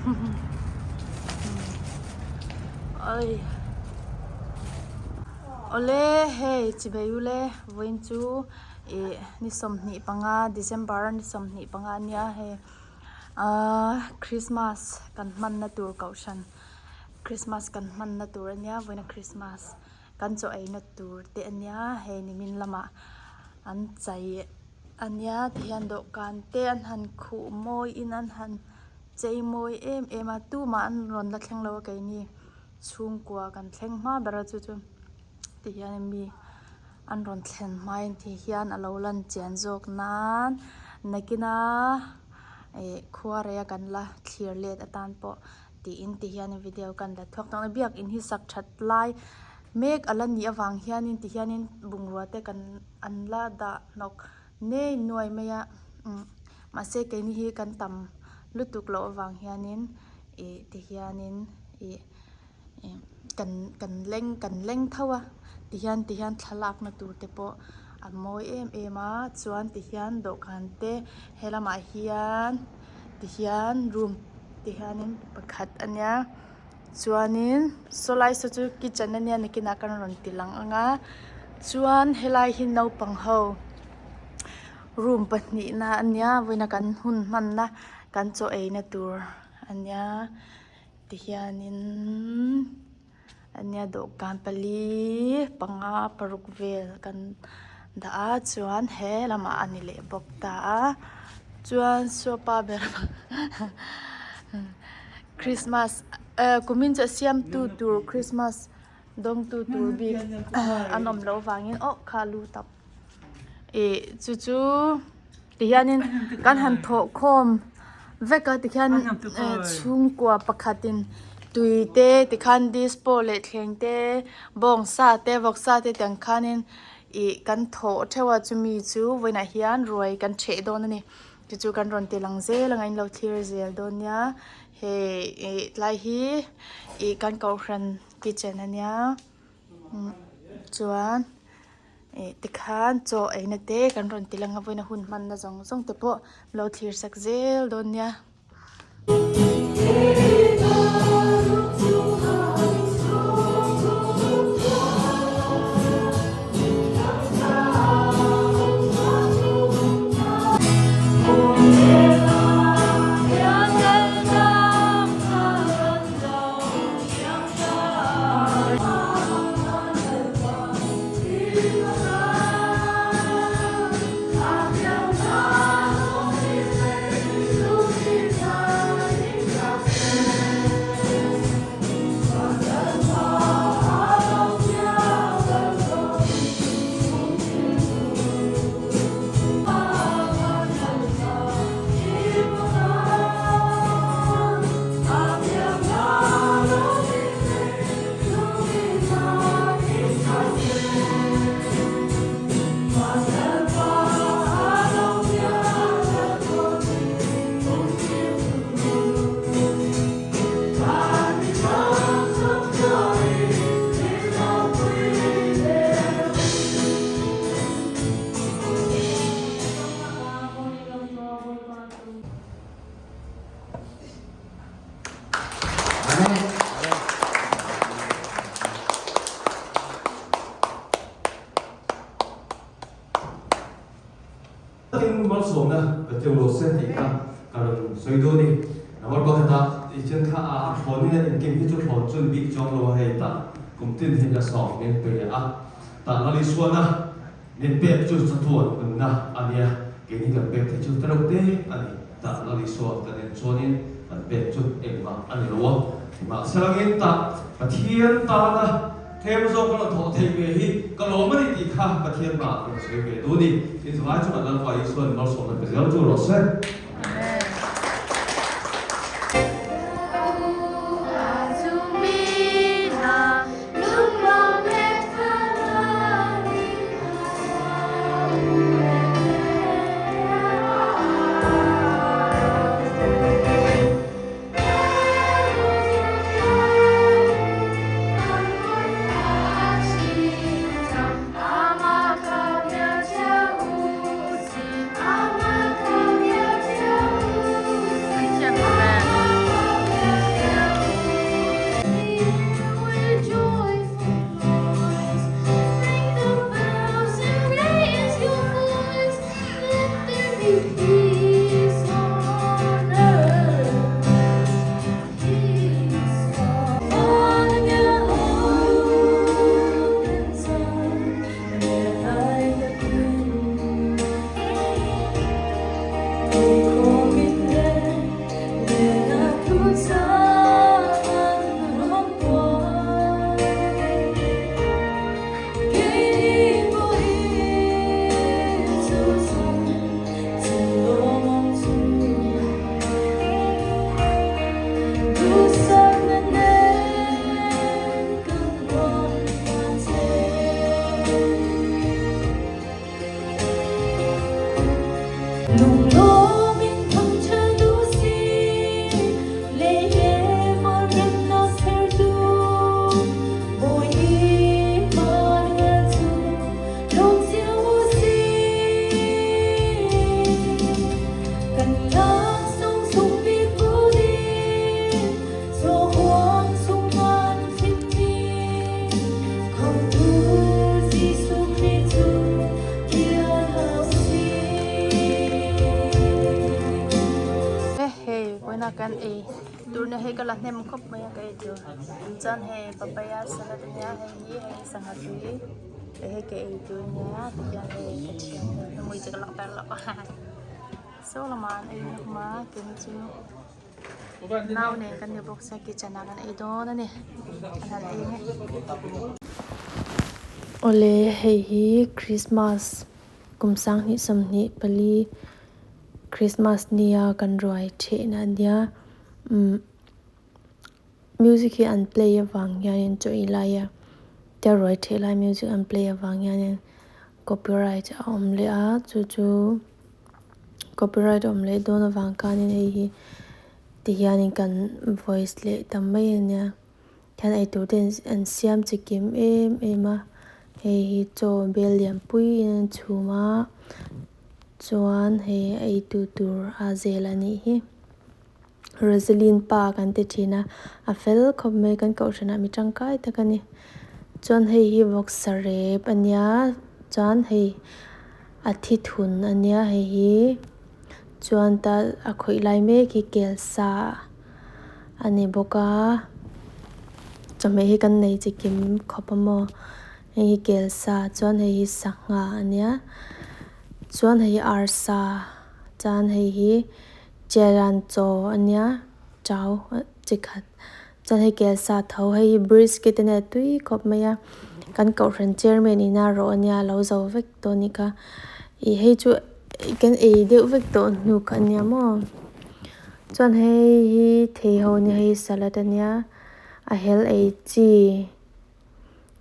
Oi Awle hei chibei ule vawiin chu ih ni 25 December ni 25 ania hei ahh Christmas kan hmanna tur kohhran Christmas kan hmanna tur ania vawiina Christmas kan chaw eina tur te ania hei nimin lamah an chai ania tihian dawhkan te an han khuh mawi in an han chei mawi em em a tumah an rawn la thleng lo a keini chhungkua kan thleng hma ber a chu chu tihian mi an rawn thlen hmain tihian a lo lan chian zawk nan nakina ih khua rei a kan la thlir let atan pawh tiin tihian video kan la thuak tawh a biakin hi sak that lai mek a la nih avang hianin tihianin bungrua te kan an la dah hnawk nei nuai mai a umm mahse keini hi kan tam lutuk loh avang hianin ih tihianin ih kan kan leng kan leng tho a tihian tihian thlalakna tur te pawh a mawi em em a chuan tihian dawhkan te helamah hian tihian room tihianin pakhat a nia chuanin saw lai saw chu kitchen ania nakinah kan rawn ti lang ang a chuan helai hi naupang ho room pahnihna ania vawiina kan hun hmanna kan chaw eina tur ania tihianin ania dawhkan pali panga paruk vel kan dah a chuan he lamah a ni leh bawk ta a chuan saw pa ber Christmas eh kumin chu a siamtu tur Christmas dawngtu tur bik an awm loh vangin aw kha a lu tap ih chu chu tihianin kan han thawh khawm vek a tikhian chhungkua pakhatin tui te tikhan dispo leh thleng te bawngsa te vawksa te tiang khanin ih kan thawh theuh a chumi chu vawiinah hian ruai kan ṭheh dawn a ni chu chu kan rawn ti lang zel ang a in lo thlir zel dawn nia hei ih tlai hi ih kan kohhran kitchen ania chuan. Ih tikhan chaw eina te kan rawn ti lang a vawiina hun hmanna zawng zawng te pawh lo thlir sak zel dawn nia. Tin malsawmna ka teu lo se tih kha ka rawn sawi dawn ni. Number pakhata i chen kha a thlawn in a inkim hi chu thlawn chun bik chuang lo a hei tah kum tin hi ka sawm min pe a tah Lalisuana min pek chu chatuan nunna a nia keini kan pek theih chu tereuh te a ni. Tah Lalisua kan en chuanin kan pek chu engmah a ni lo a, nimahselangin tah Pathian tana tlem zawk ka la thawh theih ve hi ka lawm a ni tih kha Pathian hmaah ka rawn sawi ve duh a ni. Tin, zalai chungah Lalpa Isua'n malsawmna pe zel chu rawh se. Amen. tuna kan ei tur na hei ka la hnem khawp mai a ka ei tur chuan hei papaya salad ania hei hi hei hi sangha tui hei hi ka ei tur ania tihian hei ka thian te hmui chu ka la tar loh saw lamah an ei hlawm a keini chu nau nen kan ni bawk sia kitchen ah kan ei dawn a ni an han ei ang e. Awle hei hi Christmas kum sanghnih 24 Christmas nia kan ruai thehna a nia umm music hi an play avang hianin chaw ei laia tia ruai theh lai music an play avang hianin copyright a awm leh a chu chu copyright a awm leh dawn avang khanin hei hi ti hianin kan voice leh ta mai a nia hian eitur te an siam chi kim em em a hei hi chaw bel lian pui in an chhum a chuan hei a eitu tur a zel a nih hi Rosaline pa kan ti thin a a fel khawp mai kan kohhranah mi tangkai tak a ni chuan hei hi vawksa rep a nia chuan hei a thi thun a nia hei hi chuan ta a khawih lai mek hi kelsa a ni bawk a chawhmeh hi kan nei chi kim khawp a maw hei hi kelsa chuan hei hi sangha a nia chuan hei hi arsa chuan hei hi cheran chaw a nia chau chi khat chuan hei kelsa tho hei hi brisket a nia tui khawp mai a kan kohhran chairman in a rawh a nia a lo zo vek tawh a nih kha ih hei chu kan ei deuh vek tawh hnu kha a nia maw. Chuan hei hi thei ho nia hei salad ania a hel ei chi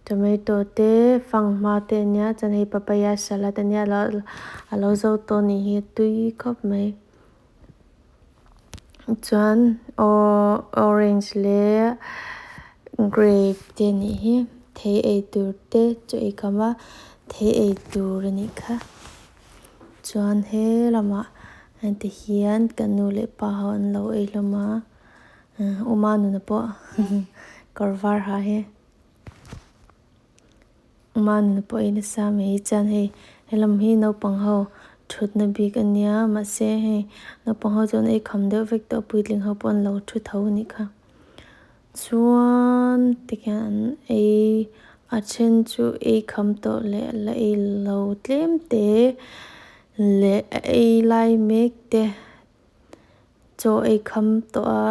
tomato te fanghma te ania chuan hei papaya salad ania a lo zo tawh anih hi a tui khawp mai chuan aw orange leh grape te anih hi thei ei tur te chaw ei kham a thei ei tur anih kha. Chuan he lamah heti hian ka nu leh pa ho an lo ei hlawm a Uma nuna pawh kawr var ha hi Uma nuna pawh ei nasa mai chuan hei helam hi naupang ho thutna bik a nia mahse hei naupang ho chuan ei kham deuh vek tawh a puitling ho pawh an lo thu tho a nih kha. Chuan tikhian an ei a then chu ei kham tawh leh la ei lo tlem te leh a ei lai mek te chaw ei kham tawh a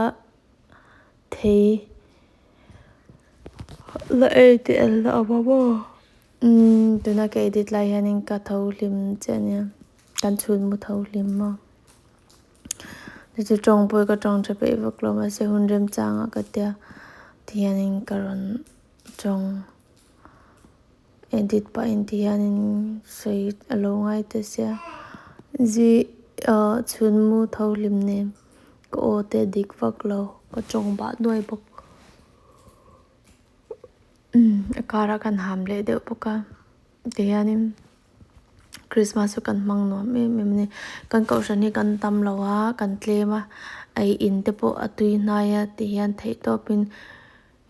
thei la ei te an la awm a maw umm tuna ka edit lai hianin ka tho hlim chiah ania kan chhun mu tho hlim maw. Chu chu tawng pawh ka tawng tha peih vak lo mahse hun remchangah ka tia tihianin ka rawn tawng edit pahin tihianin sawi a lo ngai ta sia zi ah chhun mu tho hlim nen ka aw te a dik vak lo ka tawng bah nuai bawk a karah kan ham leh deuh bawk a tihianin. Christmas chu kan hmang nuam em em a ni kan kohhran hi kan tam lo a kan tlem a ei in te pawh a tui hnai a ti hian theih tawp in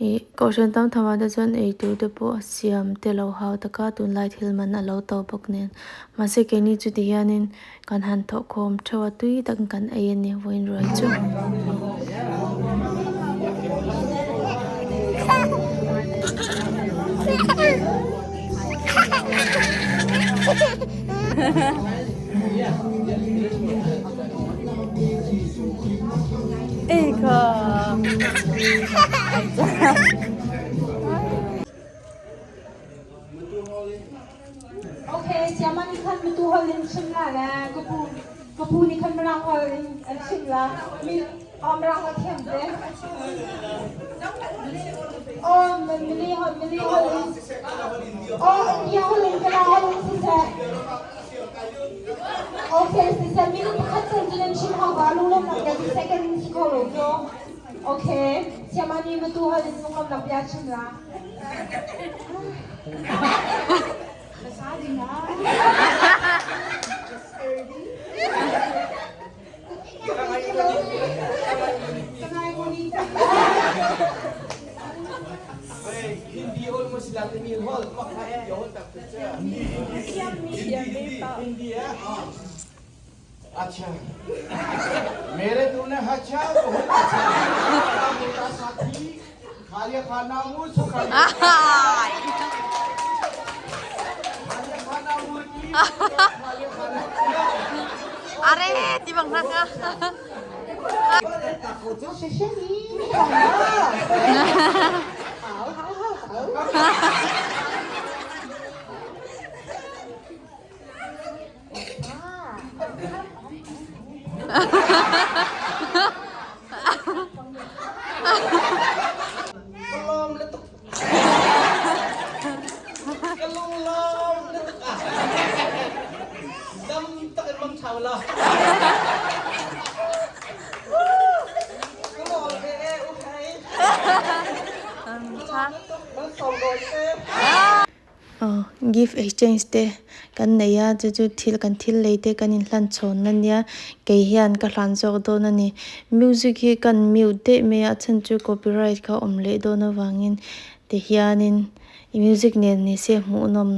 ih kohhran tam tham ah te chuan ei tur te pawh a siam te lo hau tak a tunlai thil man a lo to bawk nen mahse keini chu ti hian in kan han thawh khawm theuh a tui tak in kan ei a ni vawiin ruai chu. Okay, siama nih khan mitu hol in chim la le ka pu ka pu nih khan mirang hol in an chim la mi oh mirang hol thiam te oh mili hol mili hol in oh India hol in kala hol in siseh Okay siseh mi pakhat chan cun an chim hau ba lu lom nak ya second si kho lo cu Okay siama nih mitu hol in lung lom nak bia chim la Mere तूने अच्छा बहुत अच्छा बड़ा मोटा साथी खालिया खाना मुंह सुखा खालिया खाना मुर्गी खालिया खाना Are ti bang hnak a. 谢谢你，好好好好。 Ka lawm le tuk ka lung lawm le tuk ah dam tak in mang chau la ka lawm ve e u hai ka lawm le tuk bal sawm rawn te. Aw gift exchange te kan nei a chu chu thil kan thil lei te kan inhlan chhawn ania kei hian ka hlan zawk dawn a ni music hi kan mute daih mai a a chhan chu copyright kha a awm leh dawn avangin ti hianin music nen ni se hmuhnawm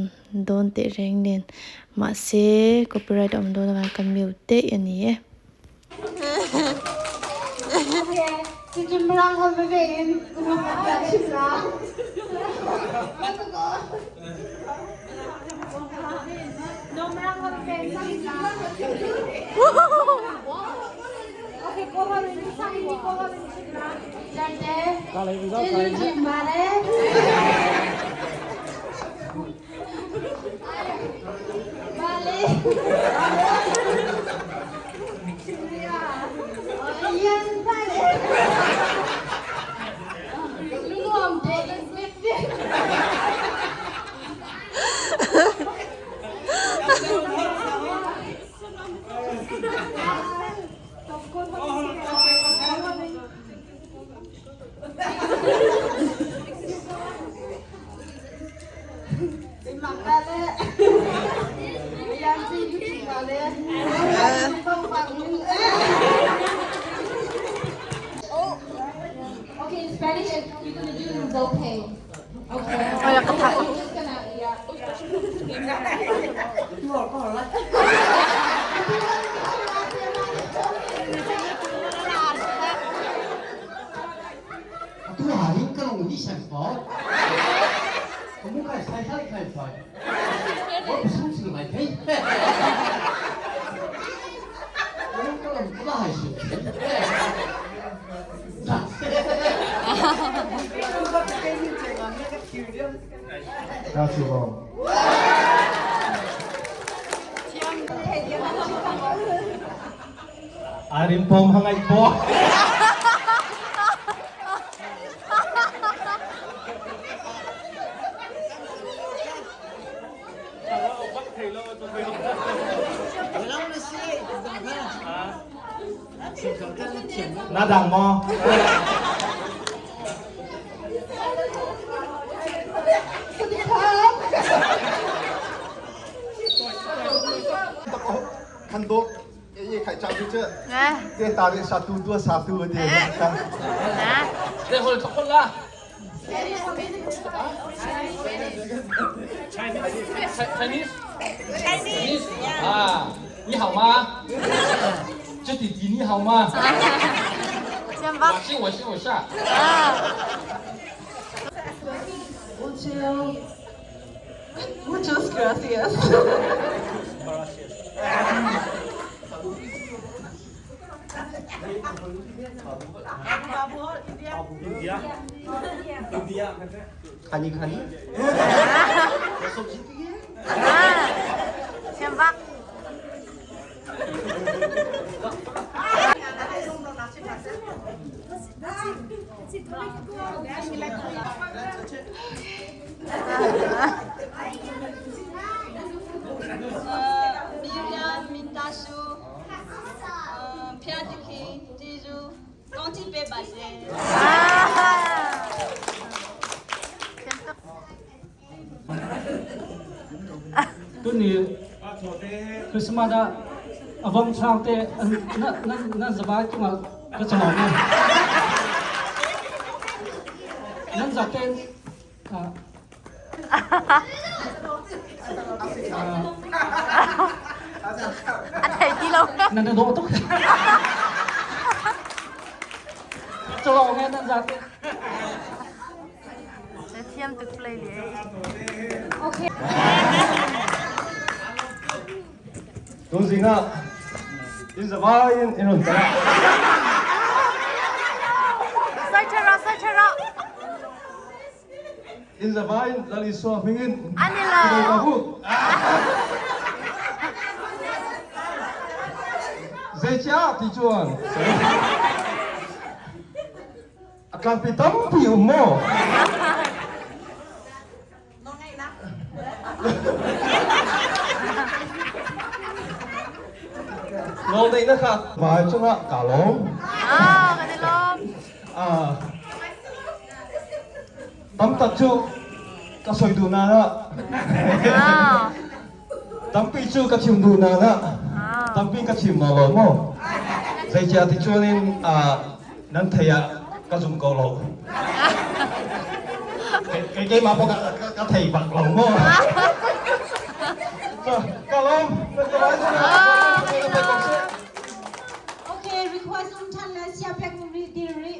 dawn teh reng nen mahse copyright a awm dawn avangin ka mute daih a ni e. Okay, in Spanish, we're gonna do okay. Okay. We're just gonna, yeah. Tu ah hin ka lung nih sang fawn. Ka mu kai sai sai kai sai. Wa sung sing lai thei. Ka lung ka lung ka lai sing. Arin pom hangai po. Na dang maw? 看多，也开张就这，这打的杀猪多杀猪的，看。 Chinese Chinese 啊，你好吗？这弟弟你好吗？我是我是我是。 Muchas gracias. Khani khani. Miriam Mintashu, Piatiki, Jeju, Gonti Bebase. Tuni Christmas ah a vong hrang te nan zabai cungah ka cangawm i nan zaten A thei ti lo. Nan na dawh tuk. Cawlawng he nan zate. Na thiam tuk play le. Okay. Tuzing ah in zavai in in run tara. Sai thara, sai thara. In zavai in Lal Isua hmingin. Ani lo. Zeicah ti chuan a tlangpi tampi um maw? Nawlngeihnak kha vai cungah kaa lawm. Ah, kan i lawm. Ah, tam tak cu ka soi duh na ah. Ah. Tampi cu ka chim duh na ah. Ah. Tampi ka chim na lo maw? Zeicah ti cun in ah nan thei ah ka zum ko lo. Kei keimah pawh ka thei bak lo maw? Ka lawm. Okay, request um than le sia pek um ri dir ri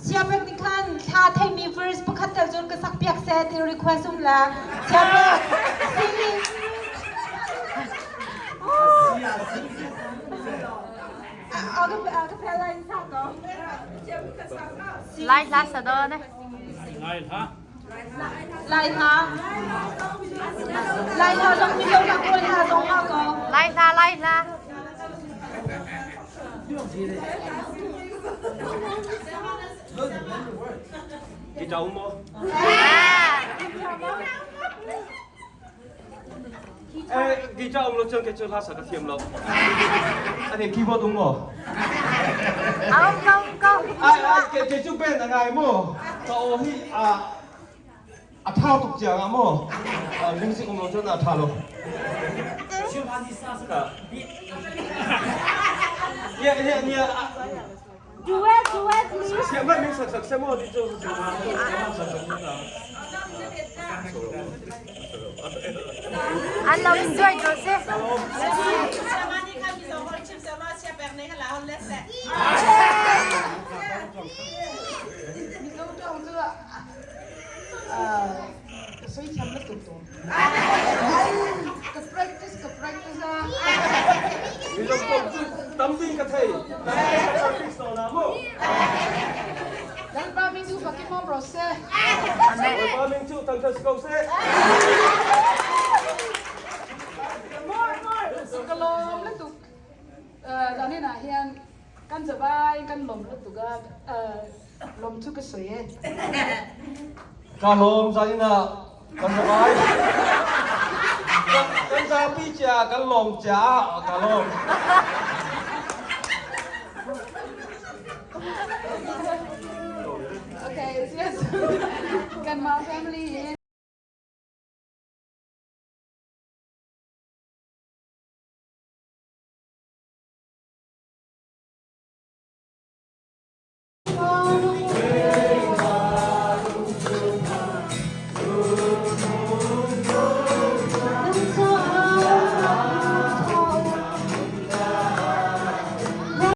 sia pek ni khan thla thei mi verse pakhat tel zon ka sak piak se ti request um la sia pek singing Lai hla sa do ne. Lai hla. Lai hla. Lai hla zong mi lo nak kawl hla zong ma ko. Lai hla lai hla. Guitar um maw? Eh, guitar um lo cun kei cu hla sak ka thiam lo. Ani keyboard um maw? Aum ko ko. Ai ai ke ke cu band a ngai maw? Ka aw hi a a tha tuk ciang ah maw? Music um lo cun a tha lo. Nia nia nia. Duet, duet, please. Siam hmanh min sak sak seh maw ti cu. An lo enjoy ko si. Mizo tawng chu ka soi thiam na tuk tawn. Ka practice ka practice a. Mizo tawng chu tampi ka thei. Practice to na mu. Lalpa min chu fakin mom ro se. Lalpa min chu thangthat si ko seh. Ka lawm lutuk. Zanin ah hian kan zavai kan lawm lutuk a lawm chu ka sawi e. Ka lawm zanin ah kan zavai kan zapi cia kan lawm cia ah ka lawm.